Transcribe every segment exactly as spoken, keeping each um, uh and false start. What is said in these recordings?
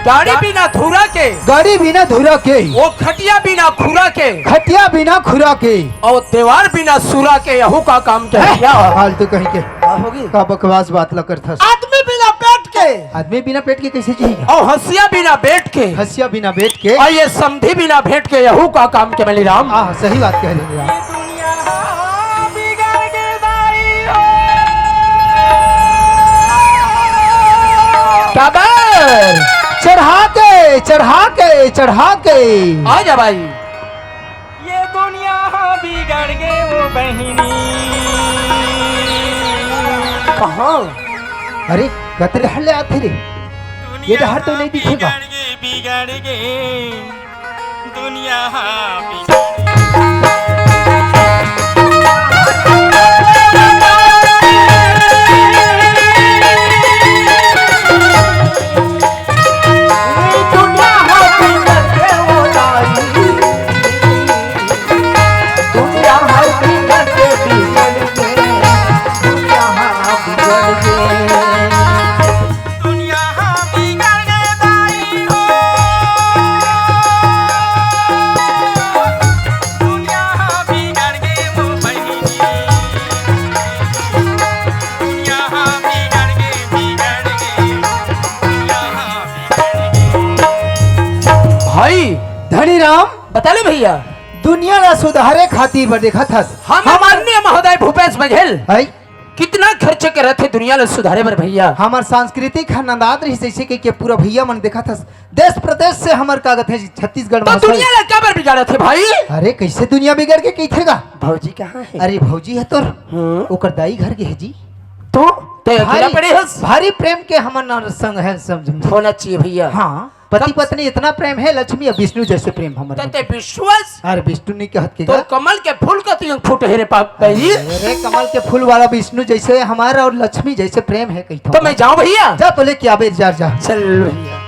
गाड़ी बिना धुरा के, गाड़ी बिना धुरा के, वो खटिया बिना खुरा के, खटिया बिना खुरा के, और दीवार बिना सुरा के, यहू का काम के है? क्या? फालतू कहीं के। का होगी? का बकवास बात ला करथस? आदमी बिना पेट के, आदमी बिना पेट के कैसे जी? और हंसिया बिना बैठ के, हंसिया बिना बैठ के, और ये समधी बिना भेंट के, यहू का काम के बलिराम। हाँ, सही बात कह रहे हैं आप। काबर? चढ़ा के, चढ़ा के, चढ़ा के। आ जा भाई। ये दुनिया हा बिगड़ गे वो बहिनी। कहाँ? अरे, कतरे हले आथे रे। ये डहर तो नहीं दिखेगा। बिगड़ गे, बिगड़ गे। दुनिया हा बिगड़ गे। भाई धनीराम, बता ले भैया। दुनिया ला सुधारे खातिर बर देखत हस। हम हम माननीय महोदय भूपेश बघेल है। कितना खर्च करत हे दुनिया ला सुधारे बर भैया। हमर सांस्कृतिक ह नंदात रहिस, जैसे कि के पूरा भैया मन देखत हस, देश प्रदेश से हमर का कथे छत्तीसगढ़ तो में दुनिया ला काबर बिगाड़त हे भाई? अरे कैसे दुनिया बिगड़ के कहिथे गा? भौजी कहाँ है? अरे भौजी है तोर, हम्म। ओकर दाई घर के है जी। तो ते अकेला भारी, पड़े हस? भारी प्रेम के हमन संग है, समझ। होना चाहिए भैया। हाँ। पति पत्नी इतना प्रेम है, लक्ष्मी और विष्णु जैसे प्रेम हमर त में। ते विश्वास अरे विष्णु नहीं कहत के तोर गा? कमल के फूल का तियंग फूट हे रे पाप तई। अरे कमल के फूल वाला विष्णु जैसे हमारा और लक्ष्मी जैसे प्रेम है कहीं तो मैं जाऊं भैया? जा तो लेके आबे जा, जा। चल भैया।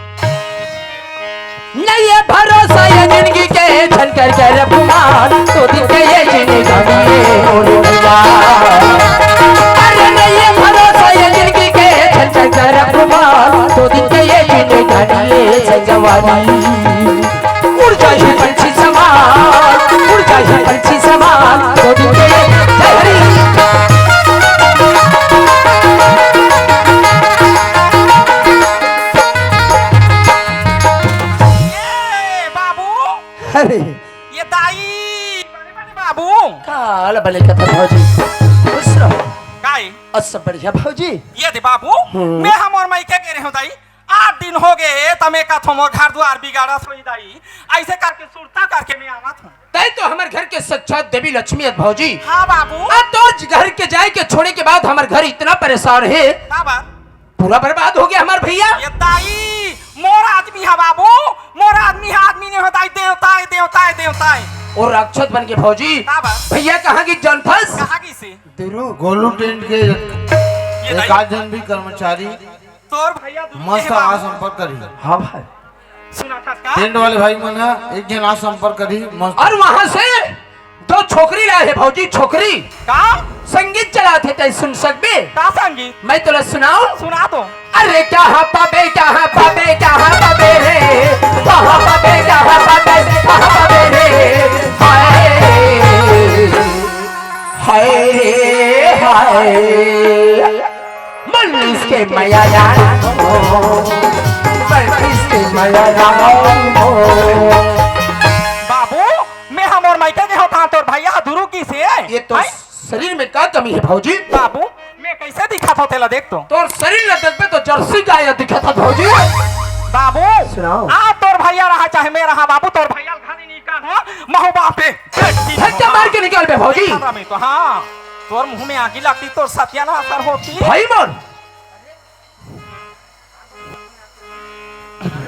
नहीं है भरोसा ये जिंदगी के, झन कर के रे गुमान, तो दिन के ये जिंदगी मोर भैया। अरे नहीं है भरोसा ये जिंदगी के, झन कर के रे गुमान, तो दिन के ये जिंदगी ये सजवानी। उड़ जाही पंछी समान, उड़ जाही पंछी समान, तो दिन के ये जय हरी। ए, बाबू। अरे। ये दाई। बड़े बड़े बाबू। काल बने कथा भौजी। खुश रहो। काई? अच्छा बढ़िया भौजी। ये दे बाबू, हम्म। मैं हमर मायके गे रहे हूँ दाई। आठ दिन हो गए, तमे का थो मोर घर दुआर बिगाड़ा सोई दाई। ऐसे करके सुरता करके मैं आवत हूँ। तै तो हमर घर के साक्षात देवी लक्ष्मी है भौजी। हाँ बाबू। आ तो घर के जाए के छोड़े के बाद हमर घर इतना परेशान है। का बात? पूरा बर्बाद हो गया हमार भैया। ये दाई, मोर आदमी है बाबू, मोर आदमी है, आदमी नहीं होता है, देवता है, देवता है, देवता है। और राक्षस बन के भौजी। का बात? भैया कहाँ की जानथस? कहाँ की से? दुरू गोलू टेंट के ये एक दाई। आध जन भी कर्मचारी तोर भैया दुरू मस्त के बाबू। आ संपर्क करी। हाँ भाई। सुना था का? टेंट वाले भाई मन ह एक जन आ संपर्क करी मस्त। और वहाँ से दो छोकरी लाए हे भौजी, छोकरी। का? संगीत चलात हे, तै सुन सकबे? का संगीत? मैं तोला सुनाऊं? सुना दो। अरे कहाँ पाबे, कहाँ पाबे, कहाँ पाबे रे? कहाँ पाबे, कहाँ पाबे, कहाँ पाबे रे? हाय, हाय रे, हाय। मनीष के मया राम हो, मनीष के मया राम हो। बाबू, मैं हमर मायके के होता तोर भैया दुरू की से। ये तो हैं? शरीर में का कमी है भौजी? बाबू, मैं कैसे दिखा था तेला देख तो। तोर शरीर ला देखबे तो जर्सी गाय दिखा था भौजी। बाबू, सुनाओ। आ तोर भैया रहा चाहे मैं रहा बाबू, तोर भैया घनी नहीं का हो, महू बापे। धक्का मार के निकाल बे भौजी। देखा था मैं तो, हाँ। तोर मुंह में आगी लगती, तोर सत्यानाश होती। भाई मन।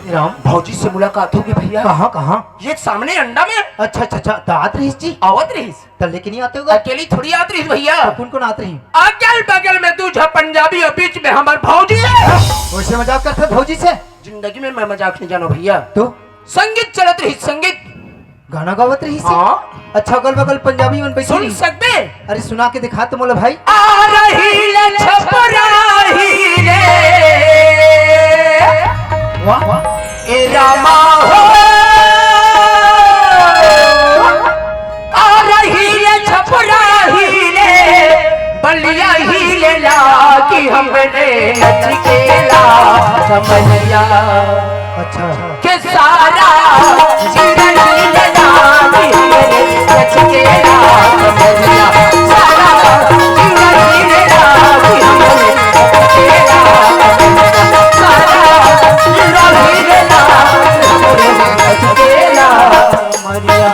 राम, भौजी से मुलाकात होगी भैया। कहाँ, कहाँ? ये सामने अंडा में। अच्छा, अच्छा, अच्छा, तो आत रहीस जी? आवत रहीस। तो लेके नहीं आते होगा? अकेली थोड़ी आत रहीस भैया। तो कौन कौन आत रही? अगल बगल में दू झा पंजाबी और बीच में हमार भौजी है। वैसे मजाक करते भौजी से? जिंदगी में मैं मजाक नहीं जानो भैया। तो? संगीत चलत रही, संगीत। गाना गावत रही से? हाँ। अच्छा, अगल बगल पंजाबी मन बैठे सुन रही। सकबे? अरे सुना के दिखा तो मोला भाई। आ रही ले छपराही रे। वाह, वाह। ए रामा हो, आ रही रे छपरा ही रे, बलिया ही रे लागी हमरे नच के ला कमलिया। अच्छा। के सारा चिरही रे लागी हमरे नच के ला कमलिया। सारा चिरही रे लागी हमरे नच के ला कमलिया। सारा चिरही रे लागी हमरे नच के ला कमलिया।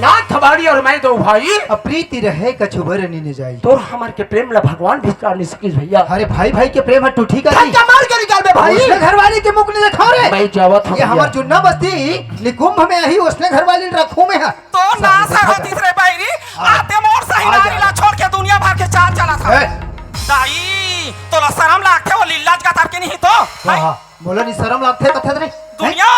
नाथ बाड़ी और मैं दो भाई। अब प्रीति रहे कछु बर नी जाई। तोर हमर के प्रेम ला भगवान भी टार नहीं सकिस भैया। अरे भाई, भाई के प्रेम ह टूटी का नहीं। मार के निकाल बे भाई। उसने घरवाली के मुख नहीं देखा रे। मैं जावत हूँ ये भैया। हमर जुन्ना बस्ती निकुंभ में आही, उसने घरवाली रखूं मैं हा। तो ना सर होती रे बैरी, आते मोर सही नारी ला छोड़ के दुनिया भर के चाल चला था। ए। दाई, तोला शरम लागथे वो लीला जगत के नहीं तो? हाँ, हाँ। मोला नहीं शरम लागथे कथत रे। दुनिया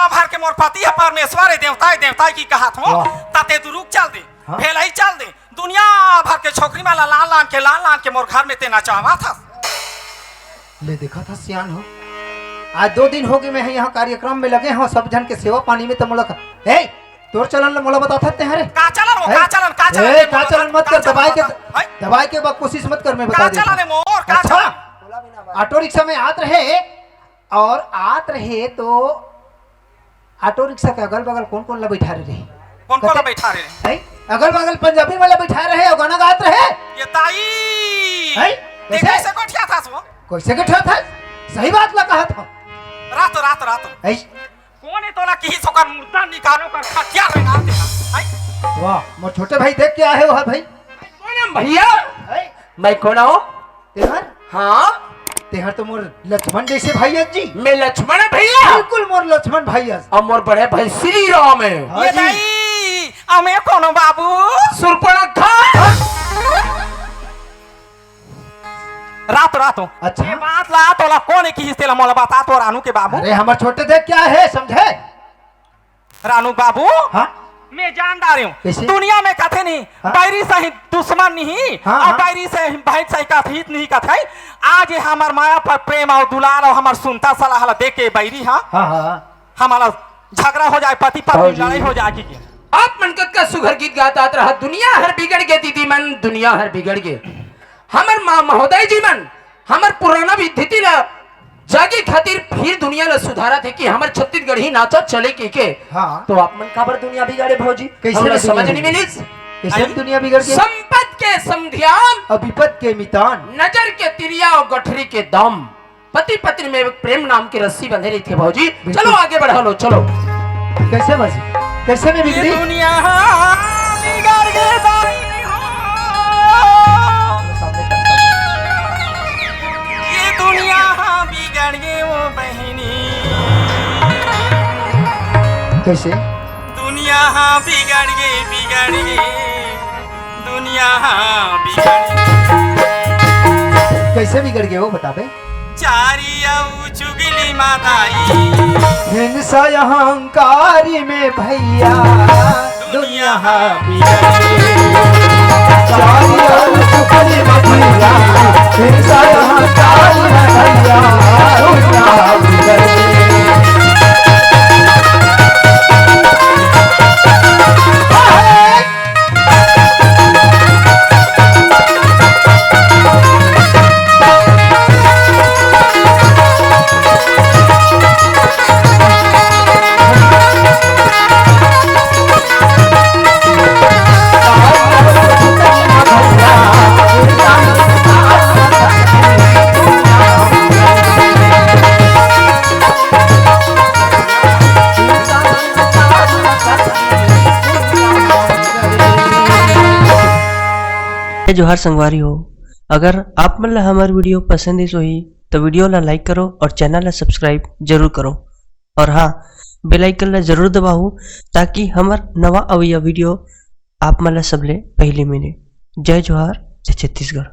भर के मोर पति है परमेश्वर है, देवता है, देवता है की कहत हो। वाह। ताते दुरुक चल दे, हाँ। भेलाई चल दे। दुनिया भर के छोकरी मन ला लान लान के, लान लान के मोर घर में ते नचावत हस। ले देखा था सियान हो, आज दो दिन हो गए मैं यहाँ कार्यक्रम में लगे हूँ, सब जन के सेवा पानी में तो मोला ए, तोर चलन ला मोला बता सकते हैं रे। का चलन हो, हैं? का चलन, का चलन ए, रे, का मोला चलन मत का कर, चलन दबाए के, बता। हैं? दबाए के बा-, कोशिश मत कर, मैं बता का देता चलन है हूँ। मोर, का अच्छा, चलन? ऑटो रिक्शा में आत रहे और आत रहे तो ऑटो रिक्शा के अगल बगल कौन कौन ला बैठा रहे? कौन कौन ला कते-, बैठा रहे? हैं? अगल बगल पंजाबी वाला बैठा रहे और गाना गात रहे। ये ताई! हैं? ये कैसे? कैसे गोठिया था सो? कैसे गोठिया था? सही बात ला कहा था। रातो, रातो, रातो। हैं? कौन है तोला किही सोकर मुर्दा निकालो कर खटिया रेंगा देना? हैं? वाह, मोर छोटे भाई देख के आए हो, हाँ भाई। कौन है भैया? हैं? मैं कौन हूँ? तेहर? हाँ? तेहर तो मोर लक्ष्मण जैसे भाई है जी। मैं लक्ष्मण है भैया? बिल्कुल मोर लक्ष्मण भाई है। और मोर बड़े भाई श्री राम है। हाँ ये जी। नहीं, हमें कौन बाबू? सुर्पणखा। रात, रात हो। अच्छा। ये बात ला तोला कौन किहिस तेला मोला बता तो रानू के बाबू। अरे हमर छोटे देख क्या है समझे? रानू बाबू, हाँ? मैं जान डारे हूँ। कैसे? दुनिया में कथे नहीं, हाँ? बैरी सही दुश्मन नहीं, हाँ, और हाँ। बैरी से भाई सही का हित नहीं कथे। आज ये हमर माया पर प्रेम और दुलार और हमर सुनता सलाह ला दे के बैरी, हाँ? हाँ, हाँ। हमारा झगड़ा हो जाए, पति पत्नी बाबूजी। लड़ाई हो जाए कि के? आप मन कतका सुघर गीत गात आत रहा, दुनिया हर बिगड़ गे दीदी मन, दुनिया हर बिगड़ गे। हमर माँ महोदय जी मन हमर पुराना विधि ला जागे खातिर फिर दुनिया ला सुधारत हे कि हमर छत्तीसगढ़ी नाचा चले के, के। हाँ। तो आप मन काबर दुनिया बिगाड़े भौजी? कैसे हमला नहीं समझ बिगाड़े? नहीं मिलिस। कैसे आई? दुनिया बिगड़ गई? संपत के समधियान। और विपत के मितान। नजर के तिरिया और गठरी के दाम। पति पत्नी में एक प्रेम नाम के रस्सी बंधे रहिथे भौजी। बिल्कुल। चलो आगे बढ़ा लो, चलो। कैसे बस? कैसे में ये बिगड़ी? दुनिया बिगड़ गे दाई हो। ये दुनिया बिगड़ गे वो बहिनी। कैसे? दुनिया बिगड़ गे, बिगड़ गे। दुनिया बिगड़ गे। कैसे बिगड़ गे वो बताबे? चारी अउ चुगली माताई। हिंसा अहंकारी में भैया दुनिया बिगड़ गे। चारी अउ चुगली में भैया, हिंसा अहंकारी में भैया दुनिया बिगड़ गे। जय जोहार संगवारी हो, अगर आप मन ला हमर video पसंद आइस होही, तो video ला like करो और channel ला subscribe जरूर करो। और हाँ, bell icon ला जरूर दबाओ, ताकि हमर नवा अवइया video आप मन ला सबले पहली मिले। जय जोहार, जय छत्तीसगढ़।